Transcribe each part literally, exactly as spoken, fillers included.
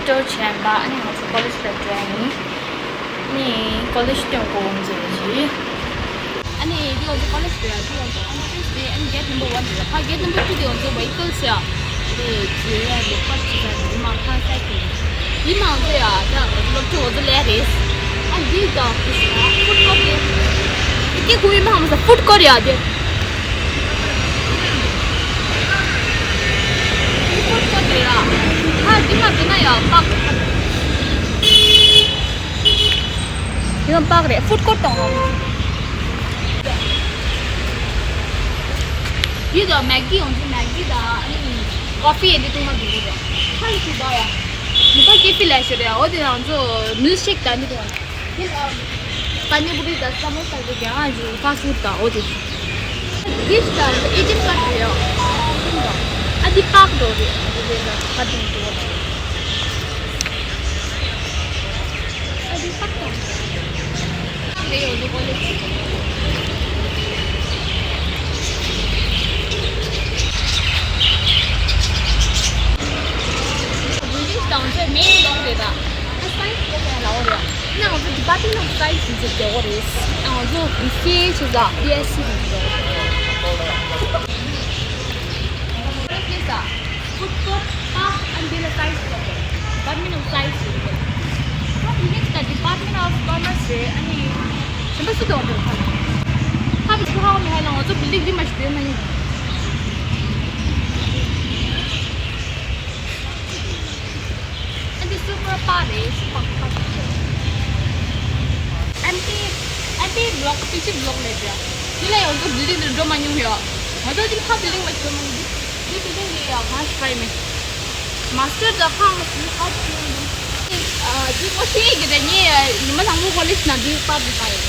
སྟོར་ཆེན་པ། ཨ་ནི་ང་ཚོ་ཀོ་ལེཇ་ལ་འགྲོ་ཡ་ཡིན། ཨ་ནི་ཀོ་ལེཇ་སྟོན་གོ་འོང་ཟེར་གྱི། ཨ་ནི་འདི་ང་ཚོ་ཀོ་ལེཇ་འགྲོ་ཡ། འདི་ང་ཚོ་ཨན་ཊི་རེན་སི་རེད། ཨ་ནི་གེ་ཊི་ནམ་བར་ཝན་རེད། ཕར་གེ་ཊི་ནམ་བར་ཊུ་དེ་ང་ཚོ་བྷེ་ཧི་ཀལ་ཡ། ཨ་ནི་བརྗོད་ཡ་ལོག་པར་བྱེད་ས་འདི་མ་ཕར་སའིཌ་དེ། འདི་མ་ང་ཚོ་ཡ་ད་ང་ཚོ་སློབ་ཕྲུག་ང་ཚོ་ལས་རེད། ཨ་འདི་དང་ཕུཌ་ཀོར་དེ། འདི་ཁོ་ཡི་མ་ཧམ་ས་ཕུཌ་ཀོར་ཡ་དེ། ཕུཌ་ཀོར་དེ་ར། ཧ་འདི་མ་དེ་ན་ཡ་པག་རེད། དེ་ཡང་པག་རེད། ཕུཌ་ཀོར་དང་། འདི་དང་མེག་གི་ཡོང་གི། མེག་གི་དང་ཨ་ནི་ཀོ་ཕི་ཡི་འདི་བཏུང་ན་འགྲིག་གི་རེད། ཧ་ལས་ཤུ་བ་ཡ། ནི་པ་ཀེ་ཕི་ལས་ཤོར་ཡ། འོ་དེ་ང་ཚོ་མིལ་ཤེག་དང་འདི་བཏུང་བ། འདི་ལ་པ་ནི་པུ་རི་དང་ས་མོ་ས་དེ་ཀྱང་ཨ་ཇུ་ཕ་སི་ཕུཌ་དང་འོ་དེ། འདི་ཞིག་དང་ཨི་ཇིབ་ཀ་རེད་ཡ། ཨ་འདི་པག་རོ་རེད། ཨ་འདི་རེད་ལ་ཧ་དེ་འགྲོ་བ། ཨ་འདི་པག་དང་། བྷི་རི་ཊིཤ་དང་ཚོའི་མེན་ལོག་རེད་ད། ཨ་སའེན་སི་ལོག་ཡ་ལའོ་རེད། ཨ་ནི་ང་ཚོ་Department of Science ཟེར་རྒྱག་གོ་རེད། ཨ་ང་ཚོ་བི་སི་ཨེ་བྱེད་ས་བི་ཨེས་སི་རེད་རྒྱག་གོ་རེད། ཕུཌ་ཀོར་པག་ཨ་འདི་ལ་སའེན་སི་ལོག་རེད། Department of Science ཟེར་རེད། ཨ་འདི་ནི་ད་Department of Commerce རེད། ཨ་ནི་གཞན་པ་སུ་དང་འདྲ་ཁ་ལ། ཁ་བི་སུ་ཧ་མི་ཧ་ལ་ང་ཚོ་བིལ་ཌིང་འདི་མ་ཞིག་སྡོད་མ་ཡིན། ཨ་འདི་སུ་པར་པག་རེད། སུ་པར་པག་རེད། ཨན་ཊི་ཨན་ཊི་བི་ལོག་ཨི་ཇིབ་བི་ལོག་ལས་རེད། འདི་ལ་ཡང་ཚོ་བིལ་ཌིང་འདི་འགྲོ་མ་མྱོང་ཡ། ང་ཚོ་འདི་ཁ་བིལ་ཌིང་མ་ཞིག་སྡོད་མ་ཡིན། འདི་འདི་བིལ་ཌིང་འདི་ཡ་གང་ཞིག་པ་ཡིན་མིན། མ་སི་ཊར་ད་ཁང་ཨ་ཅི་ཨ་ཅི་ངོ་ཤེས་ཀྱི་རེད། ངས་ཉི་མ་ལྷག་མོ་ཀོ་ལེཇ་ནང་འདི་པར་འདི་པ་ཡིན།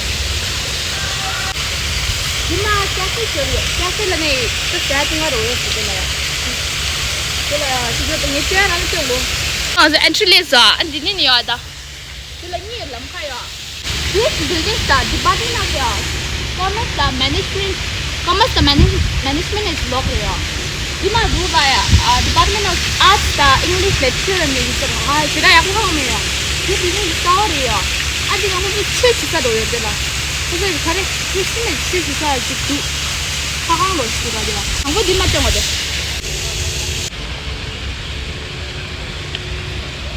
ཉི་མ་ཀ་ཧྥེ་ཤོར་ཡོད། ཀ་ཧྥེ་ལ་ནས་ཏུ་ཟ་དུ་ང་རོ་ཡོད་དེ་ལ་ཡ། དེ་ལ་ཡ་ཅི་ཡོད་དེ་ངས་བཤད་རང་ཅོ་ལོ། ང་ཚོ་ཨན་ཊི་རི་ལས་ཟ་ཨ་འདི་ནས་ནི་ཡོད་ད། དེ་ལ་གཉིས་ལམ་ཁ་ཡོད། This building the Department of Commerce the Management, Commerce the Manage- Management is locked ཡོད། དེ་མ་རུ་ལ་ཡ། Department of Arts the English Literature and Literature ཨ་ཞེ་དྲག་ཡག་པོ་ཧ་གོ་མེད་ཡ། དེ་དེ་ནས་རྩ་བ་རེད་ཡ། ཨ་འདི་ང་ཚོ་ཆོས་བྱེད་ས་རོ་ཡོད་དེ་ལ། ཁོ་ཚོ་ག་རེ་ཁོ་ཤི་ནས་ཆོས་བྱེད་ས་ཅིག་འདུག་ཁ་ཁང་རོ་ཞིག་འདུག་ག་དེ་ལ། དང་པོ་དེ་མ་སྟོན་པ་དེ།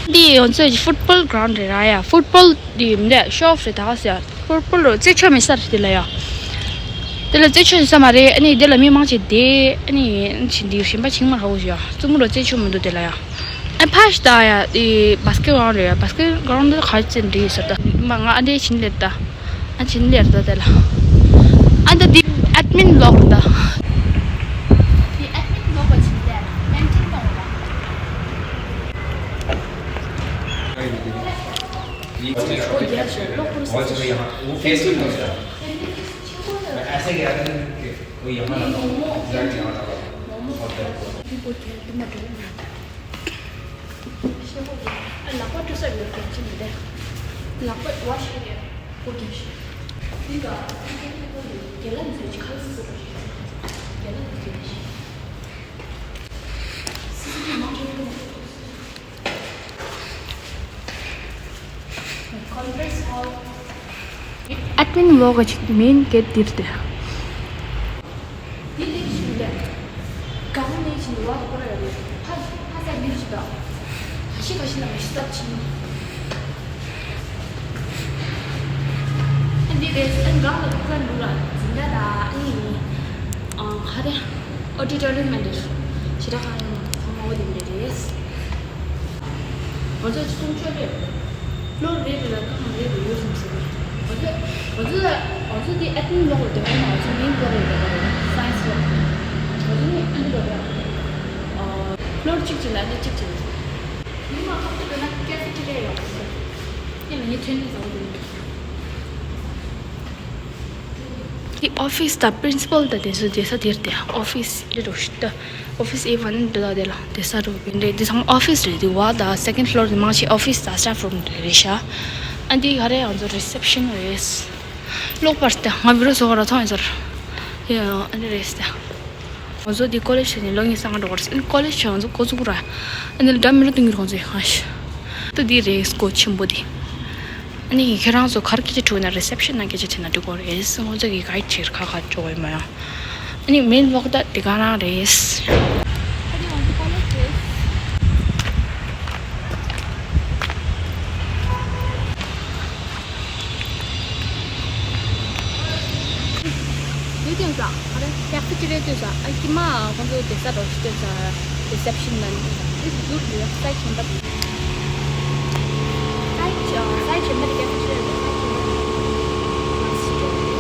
འདི་ཡོང་ཚོད་ཀྱི་ཕུཊ་བོལ་གྷ་རའུན་ཌི་རེད་ར་ཡ། ཕུཊ་བོལ་འདི་མི་འདྲ་ཤོ་ཨོཕ་རེད་ད་ཟེར། ཕུཊ་བོལ་རོ་རྩེད་ཆོག་མེད་ས་རེད་དེ་ལ་ཡ། དེ་ལ་རྩེད་ཆོག་ཡོད་ས་མ་རེད། ཨ་ནི་དེ་ལ་མི་མང་ཆེ་བསྡད། ཨ་ནི་ཅི་འདི་གཞན་པ་ཆིང་མ་ཧ་གོ་ཞིག་ཡ། རྩེད་མོ་རོ་རྩེད་ཆོག་མི་འདུག་དེ་ལ་ཡ། ཨ་ཕ་ཞིག་ད་ཡ་འདི་བྷ་སི་ཀེཊ་གྷ་རའུན་ཌི་རེད་ཡ། བྷ་སི་ཀེཊ་གྷ་རའུན་ཌི་དེ་ག་ཚོད་འདྲི་ཡོད་ས་ད། མ་ང་ཨ་འདྲས་ཕྱིན་ལེར་ད། ཨ་ཕྱིན་ལེར་ད་དེ་ལ། ཨ་ད་འདི་ཨེཌ་མིན་བྷི་ལོག་རེད་ད། འདི་ཨེཌ་མིན་བྷི་ལོག་པ་ཕྱིན་ལེར་མེན་ཊེན་གཏོང་རེད་ད། ऐसे गया था कि वो यहाँ लगा, यहाँ लगा। ལག་པ་བཀྲུ་ས་ཡོད་མཁན་ཅི་མི་འདུག་ལག་པ་ཝ་ཤི་ཡོད། ཨོ་ཀེ། འདི་ལ་རྒྱ་ལ་མི་ཁ་ལ་སི་སི་རྒྱ་ལ་མི་སི་སི་མང་ཁྱོད་ཨེཌ་མིན་བྷི་ལོག་གི་ཅིག་མེན་གེཊ་འདིར་དེ། འདི་ལེགས་ཤིག་ལས། གང་ནས་ཕྱིན་བ་དུ་ཁོ་ར་ཡོད་རེད། ཕ་ཕ་ས་ལེགས་ཤིག་དང་། ཁ་ཤས་ཁ་ཤས་ལ་མ་ཤི་ཚབ་ཕྱིན། ཨ་འདི་རེད། ཨ་འགག་ལ་ཁོ་ཚ་འདུག་ལ་འཛིན་གྲྭ་དང་ཨ་ནི། ཨ་ག་རེ། ཨོ་ཌི་ཊོ་རི་ཡམ་མ་འདིར། ཞེ་དྲག་གང་ཡོད་མ་ཚང་མ་འོ་དེ་འདྲ་རེད། ང་ཚོ་ཆུང་ཆུང་རེད། ལོ་རེ་རེ་ལ་རྐང་རེ་རེ་ཡོད་བསམ་སོང་། ང་ཚོ་ང་ཚོ་ལ་ང་ཚོ་དེ་ཨེཌ་མིན་བྷི་ལོག་ལ་སྡོད་མཁན། ང་ཚོ་མེན་བྷི་ལོག་ལ་སྡོད་མཁན་རེད། སའེན་སི་བྷི་ལོག་ང་ཚོ་ནི་ཨ་འདི་ལོག་རེད། ཨ་ཕི་ལོར་གཅིག་ཅིག་ལ་ནི་གཅིག་ཅིག་རེད། ཡིན་ནའང་ཁ་ཐུག་སྡོད་ན་ཀེ་ཕེ་ཊི་རི་ཡ་ཡོད་རེད། ཡིན་ན་ངས་ཐོན་ནས་བཟའ་བ་དེ་རེད། དེ་ཨོ་ཕིས་དང་པི་རིན་སི་པལ་དང་དེ་ཚོ་བསྡད་ས་དེར་དེ་ཨོ་ཕིས་རེད་འགྲོ་ཤི་ད། ཨོ་ཕིས་ཨེ་ཝན་འདི་དག་དེ་ལ་བསྡད་ས་རུ་བིན་རེད། དེ་ཚང་མ་ཨོ་ཕིས་རེད། དེ་བ་དང་སེ་ཀེན་ཌི་ཕི་ལོར་དེ་མང་ཆེ་ཨོ་ཕིས་དང་སི་ཊཕ་རུམ་རེད་ཤག་ཨ་འདི་ག་རེ་ང་ཚོ་རི་སེབ་ཤན་རེད། ལོག་པར་ལྟ་ང་བི་རོ་བཟོ་ག་ར་ཐོང་ཡོད་ཟེར། ཡ་ཨ་འདི་རེད་ཟེར། ང་ཚོ་འདི་ཀོ་ལེཇ་ནས་ལོ་གཉིས་སྔ་འགྲོ་གི་རེད། ཨ་ནི་ཀོ་ལེཇ་ཆ་ང་ཚོ་འགོ་བཙུགས་ར། ཨ་ནི་འདྲ་མི་འདྲ་གཏོང་གི་རེད་ཁོང་ཚོས། ཨ་ཤ་ ཏུ་འདི་རེད། སྒོ་ཆེན་པོ་འདི། ཨ་ནི་ཁྱེད་རང་ཚོ་གར་སྐད་ཆ་དྲིས་ན་རི་སེབ་ཤན་ནང་སྐད་ཆ་དྲིས་ན་འགྲིག་གི་རེད། ང་ཚོ་གི་གྷའིཌ་ཆེར་ཁ་ཁ་འཇོག་གི་མ་ཡོང་། ཨ་ནི་མེན་བྷི་ལོག་ད་འདི་ག་རང་རེད། འདི་སྟོན་ས། ཨ་རེ། ཀེ་ཕེ་ཊེ་རི་ཡ་སྟོན་ས། ཨ་ཀྱི་མ་ཁོང་ཚོ་བསྡད་ས་རོ་ཞིག་སྟོན་ས། རི་སེབ་ཤན་ནང་། འདི་ཟུར་ལ་ས་ཆེན་པོ་འདུག་ས་ཆེན་པོ་འདི་ཀེ་ཕེ་ཊེ་རི་ཡ་འདུག་ས་ཆེན་པོ་འདི།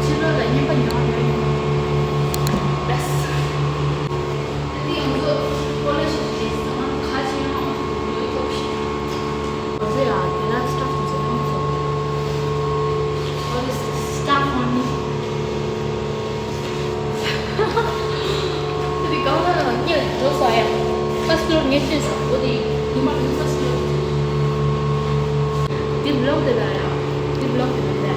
ཕྱི་ལོགས་ལ་རྔན་པ་ཉོ་བ་ཡོད་ཡིན། ལགས། འདི་ང་ཚོ་ཀོ་ལེ་ཇི་རེད། ང་ཁ་ཆེ་ཡང་ཡོད་ཐོག་ཤིག་ང་ཚོ་ཡང་དེ་ལ་སི་ཊཱཕ་ཚོ་ཡང་ཚོ། What is this? Staff only. དེ་གང་ལ་ངས་འགྲོ་ས་ཡ། ཕར་སི་ཊི་ཕོར་ངས་བལྟས་སོང་། འོ་དེ་ཉི་མ་རིང་ཕར་སི་ཊི་ཕོར། དེ་བི་ལོག་དེ་ལ་ཡ། དེ་བི་ལོག་དེ་ལ་ཡ།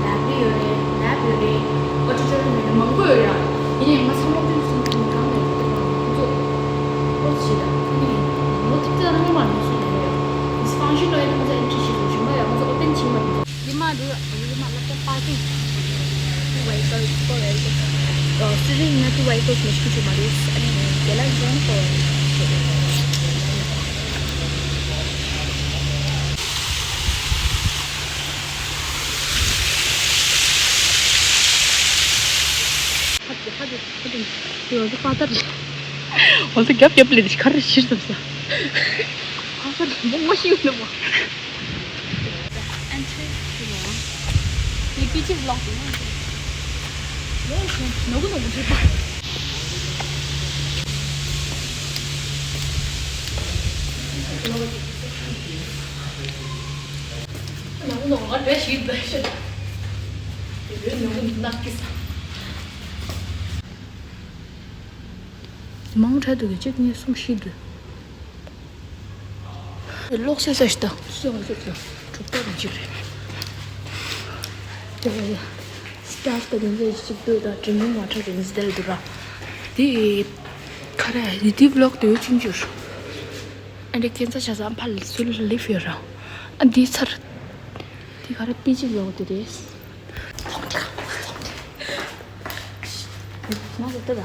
ལའེབ་རི་རི་ཡོད་རེད། ལེབ་ཡོད་རེད། ཨོ་ཌི་ཊོ་རི་ཡམ་ཡོད་རེད། མང་པོ་ཡོད་ཡ། ཡིན་ནའི་ང་ཚང་མ་ཕུལ་སོང་། ཁོང་གང་ནས་ཁོང་ཚོ་ཁོ་ཚོ་བྱེད་ད། ཁོ་ནི་ངོ་ཐིག་ཙམ་སྔོན་མ་ནས་སུ་ཡོད་རེད། ཕང་ཤན་ལོ་ཡིན། ཁོ་ཚོ་ཨེན་ཊི་རི་བྱེད་སོང་། རྗེས་མ་ཡང་ཁོ་ཚོ་ཨོ་པན་བྱེད་མ་རེད། རྗེས་མ་འགྲོ་ཡ། རྗེས་མ་ལབ་ད་པར་ཀིང་། ཊུ་ཝེ་ཧི་ཀལ་ཕོར་ཝེ་ཧི་ཀལ། ཨ་སི་ཊུ་ཌེན་ཊི་ནང་ཊུ་ཝེ་ཧི་ཀལ་མ་ཞིག་ཁུར་ཆོག་མ་རེད། ཨ་ནི་རྒན་ལགས་ཡོང་ཁོ་ཆོག་རེད། ཧ་ཅི་ཧ་ཅི་ཧ་ཅི། དེ་ང་ཚོ་པ་ཏར་རེད། ང་ཚོ་རྒྱབ་རྒྱབ་ལས་དེ་ག་རེ་ཕྱིར་བསམ་ས། ཨ་ཧ་རེད། མོ་ངོ་ཤེས་ཡོད་ནི་མ། ཨན་ཁྲི་དེ་ལོ། དེ་པི་ཅི་བི་ལོག་དེ་ནོ། ལོ་ཞིག་ནོ་གུ་ནོ་གུ་བྱེད་པ། ནོ་གུ་ནོ་གུ་ང་བྲེལ་ཞིག་བྲེལ་ཞིག་དེ་བས་ནོ་གུ་ནག་གི་ས། མང་དྲགས་འདུག་གི། གཅིག་གཉིས་གསུམ་བཞི་འདུག་ལོག་སེ་ས་ཞིག་ད། སོང་སོང་སོང་། གྲོགས་པོ་རང་གཅིག་རེད། དེ་སི་ཊཱཕ་དང་དེ་ཚོ་གཅིག་སྡོད་དང་དྲི་མི་མ་དྲག་གི་མི་ཚེ་དེ་འདུག་ར། དེ་ག་རེ་ཡི་དུས་བི་ལོག་དེ་ཡོད་ཚིག་འཇུར། ཨ་འདྲ་ཁྱད་མཚར་ཆ་ཚང་ཕར་ལ་ཚུར་ལ་ལིབ་ཡོད་ར། ཨ་འདི་ཚར། དེ་ག་རེ་པི་ཅི་བི་ལོག་དེ་རེད། ང་ཚོ་ལྟ་ད།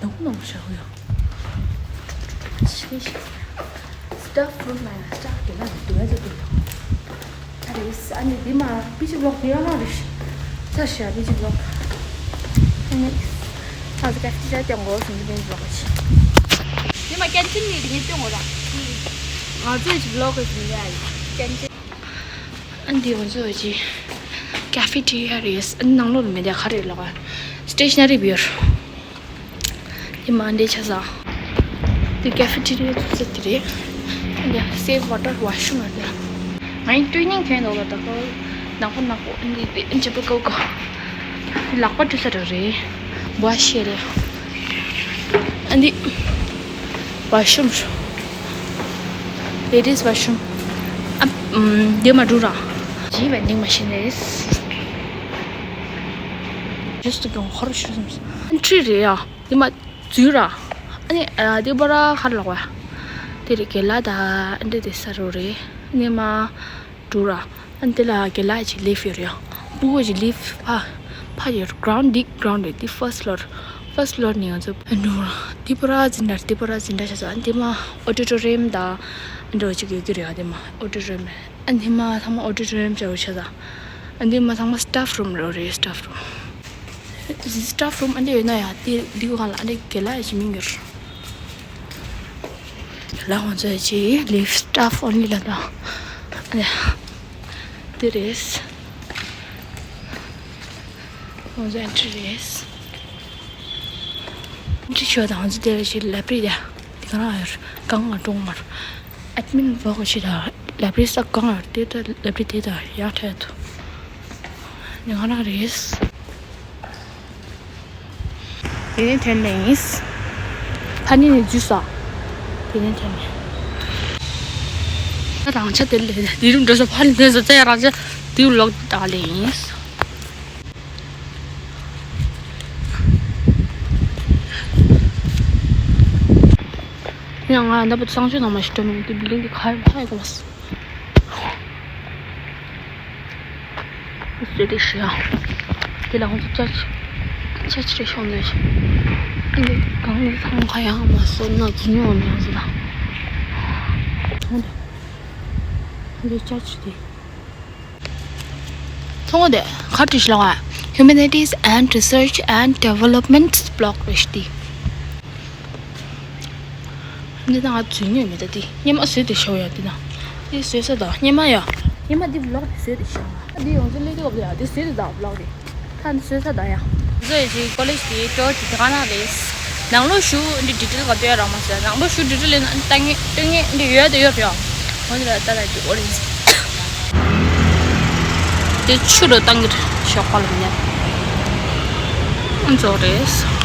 ནང་ནང་ཞག་ཡོད། ཤི་ཤི། སི་ཊཱཕ་རུམ་ལ་ཡང་སི་ཊཱཕ་དེ་ལ་འདུག་ཡ་ཚོ་འདུག་ཡོད། ཨ་རེ། ཨ་ནི་འདི་མ་པི་ཅི་བི་ལོག་དེ་ཡང་རེད། ས་ཞ་པི་ཅི་བི་ལོག་ཨ་ནི་ང་ཚོ་ཀ་ཧྥེ་ཊེ་རི་ཡ་སྟོན་གོ་སོང་། འདི་པི་ཅི་བི་ལོག་ཅི། འདི་མ་ཀན་ཊིན་ནི་ངས་སྟོན་གོ་ར། ང་ཚོས་ཅི་བི་ལོག་གི་ཟིན་ཡ་ཡིན། ཀན་ཊིན། ཨ་འདི་ང་ཚོ་ཅི་ཀ་ཧྥེ་ཊེ་རི་ཡ་རེད། ཨ་ནང་ལོགས་ལ་མེད་དེ་ག་རེ་ལོག་ཨ། སི་ཊེ་ཤ་ན་རི་བི་ཡོད། དེ་མ་འདྲེ་ཆ་ས། དེ་ཀ་ཧྥེ་ཊེ་རི་ཡ་ཚུགས་ས་དེ་རེད། ཨ་འདི་སེབ་ཝ་ཊར་ཝ་ཤི་རུམ་རེད། ང་ཡི་ཊི་རེ་ནིང་གྱོན་འདུག་ལ། ད་ཁོ་ནག་པོ་ནག་པོ། ཨ་འདི་དེ་ཨ་འདི་ཅི་པ་ཀོ་ཀོ། ལག་པ་བཀྲུ་ས་རེད་རེད། ཝ་ཤི་རེད། ཨ་འདི། ཝ་ཤི་རུམ། Ladies washroom. ཨ། ཨམ། འདི་མ་འགྲོ་ར། ཇི་ཝེན་ཌིང་མ་ཤིན་རེད། ཇུས་དུ་གྱོང་ཧོར་ཤུ་སོང་། ཨན་ཊི་རི་རེད་ཡ། འདི་མ་འཛུལ་ར། ཨ་ནི་ཨ་འདི་པ་ར་ཧར་ལོག་བ། དེ་རེད། གེ་ལ་ད་ཨ་འདྲ་དེ་ས་རུ་རེད། ཨ་ནི་མ་འགྲོ་ར། ཨ་འདི་ལ་གེ་ལ་ཅིག་ལིབ་ཡོད་རེད་ཡ། སྤུ་གུ་ཅིག་ལིབ་ཕ་ཕ་ཡོད། གྷ་རའུན་ཌི་གྷ་རའུན་ཌི་འདི་ཕར་སི་ཊི་ཕི་ལོར། ཕར་སི་ཊི་ཕི་ལོར་ནས་ང་ཚོ་འགྲོ་ར། འདི་པ་ར་འཛིན་གྲྭ། འདི་པ་ར་འཛིན་གྲྭ་ཆགས་ས། ཨ་འདི་མ་ཨོ་ཌི་ཊོ་རི་ཡམ་ད་ཨ་འདྲ་ཅིག་ཡོད་ཀྱི་རེད་ཡ། འདི་མ་ཨོ་ཌི་ཊོ་རི་ཡམ་རེད། ཨ་འདི་མ་ཚང་མ་ཨོ་ཌི་ཊོ་རི་ཡམ་ཅིག་ཆགས་ས། ཨ་འདི་མ་ཚང་མ་སི་ཊཱཕ་རུམ་རེད་རེད། སི་ཊཱཕ་རུམ། སི་ཊཱཕ་རུམ་ཨ་འདྲ་ཡོད་ན་ཡ། དེ་འདི་གུ་གང་ལ་ཨ་འདྲ་གེ་ལ་ཡ་ཞིག་མིན་གྱི་རེད། ལ་ང་ཚོ་ཅིག་ལིབ་སི་ཊཱཕ་ཨོན་ལི་ལ་ད། ཨ་འདི་དེ་རེད། ང་ཚོ་ཨན་ཊི་རི་རེད། ཨན་ཊི་རི་ཞོ་དང་ང་ཚོ་དེ་རེད་ཅིག་ལའེབ་རི་རེད། དེ་ག་རང་ཡོད་རེད། གང་ང་གྲོང་མར། ཨེཌ་མིན་བོག་ཤི་ད་ལའེབ་རི་ས་གང་ཡོད་དེ་ད་ལའེབ་རི་དེ་ད་ཡག་ཐད་དུ། ཉི་ང་རང་རེད། དེ་ནས་ཐོན་ནས་ཡིན། ཕ་ནི་ནས་འཛུལ་ས། དེ་ནས་ཐོན་ནས། ད་རང་ཆ་དེ་ལས་དེ་རིང་འགྲོ་ས། ཕ་ནི་ཐོན་ས་ཚེ་རང་ཆ་དེའུ་ལོག་ད་ལས་ཡིན། ང་ད་བུ་གསང་སྤྱོད་ནང་མ་ཞིག་འགྲོ་མི་འདུག། འདི་བི་ལིང་འདི་ག་ཡོད་ཧ་ཡོད་གོ་མ་སོང་། བཟོས་ཏེ་ཤི་ཡ། དེ་ལ་ང་ཚོ་ཅར་ཅི་ཅར་ཅི་རེ་ཤོང་ནས་ཤི། འདི་གང་ནས་ཚང་ཁ་ཡང་མ་སོང་ན་རྫུན་ཡོང་ནས་ཟེར་ལ། འདི་ཅར་ཅི་དེ། ཚོང་དེ་ཁ་བྲིས་ལ་བ། Humanities and Research and Development Block རེད་ཤི། འདི་ན་ང་རྫུན་ཉོས་མེད་ད། འདི་སྙེ་མ་བཟོས་ཏེ་ཤོག་ཡ། འདི་ན་འདི་བཟོས་ས་དང་སྙེ་མ་ཡ། སྙེ་མ་འདི་བློག་ཏེ་བཟོས་ཏེ་ཤོག་ང་། འདི་ཡོང་ཚེ་ལེ་ཏི་གོ་ཡ། འདི་བཟོས་ཏེ་དང་བློག་རེད། ད་འདི་བཟོས་ས་དང་ཡ། བཟོས་ཅིག་ཀོ་ལེཇ་དེ་ཀྲོ་ཅིག་དེ་ག་ན་རེད། ནང་ལོགས་ཞུ་འདི་ཌི་ཊེལ་ག་དུས་ཡ་རག་མ་སོང་། ནང་ལོགས་ཞུ་ཌི་ཊེལ་ལས་ན་ལྟ་ངེས་སྟོན་ངེས་འདི་ཡོད་དེ་ཡོད་རེད། འོ་འདི་ལ་ལྟ་ལ་འདི་འོ་རེད། དེ་ཆུ་རུ་བཏང་གི་རེད། ཞོགས་པ་ལ་ཉལ། ཨ་ཛོ་རེད།